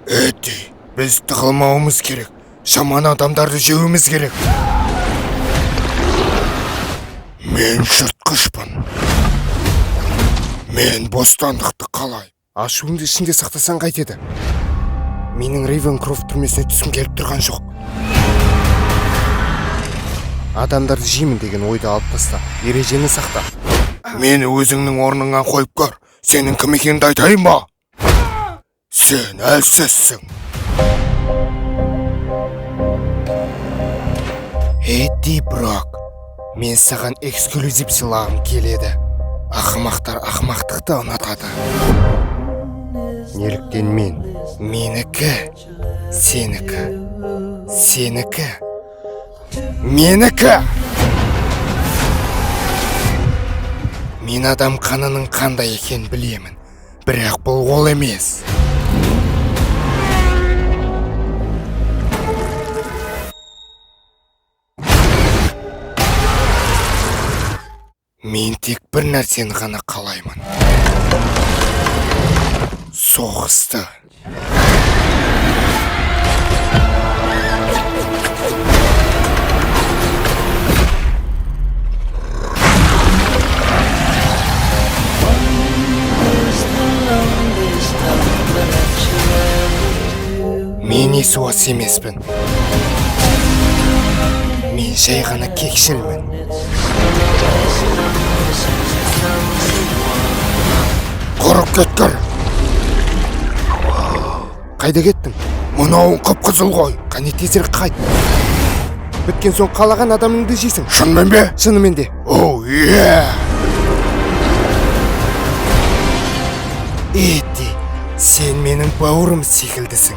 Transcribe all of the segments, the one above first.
Эдди, біз тығылмауымыз керек. Жаман адамдарды жеуіміз керек. Мен жыртқышпын. Мен бостандықты қалаймын. Ашуыңды ішіңде сақтасаң қайтеді? Менің Рейвенкрофт түрмесіне түскім келіп тұрған жоқ. Адамдарды жеймін деген ойды алып таста. Ережені сақта. Мені өзіңнің орныңа қойып көр. Сенің кім екеніңді айтайын ба? Сен әлсізсің. Эдди Брок, мен саған эксклюзив сыйлағым келеді. Ақымақтар ақымақтықты ұнатады. Неліктен мен? Менікі, сенікі, сенікі, менікі! Мен адам қанының қандай екенін білемін, бірақ бұл ол емес. Мен тек бір нәрсені ғана қалаймын. Соғысты. Мен есуас емеспін. Мен жай ғана кекшілмін. Құрып кеткір. Қайда кеттің? Мынауың қып-қызыл ғой. Қане, тезірек қайт. Біткен соң қалаған адамыңды жейсің. Шынымен бе? Шынымен де. Оу, е! Эдди, сен менің бауырым секілдісің.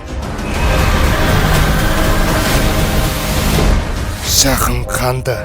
Жақын қанды.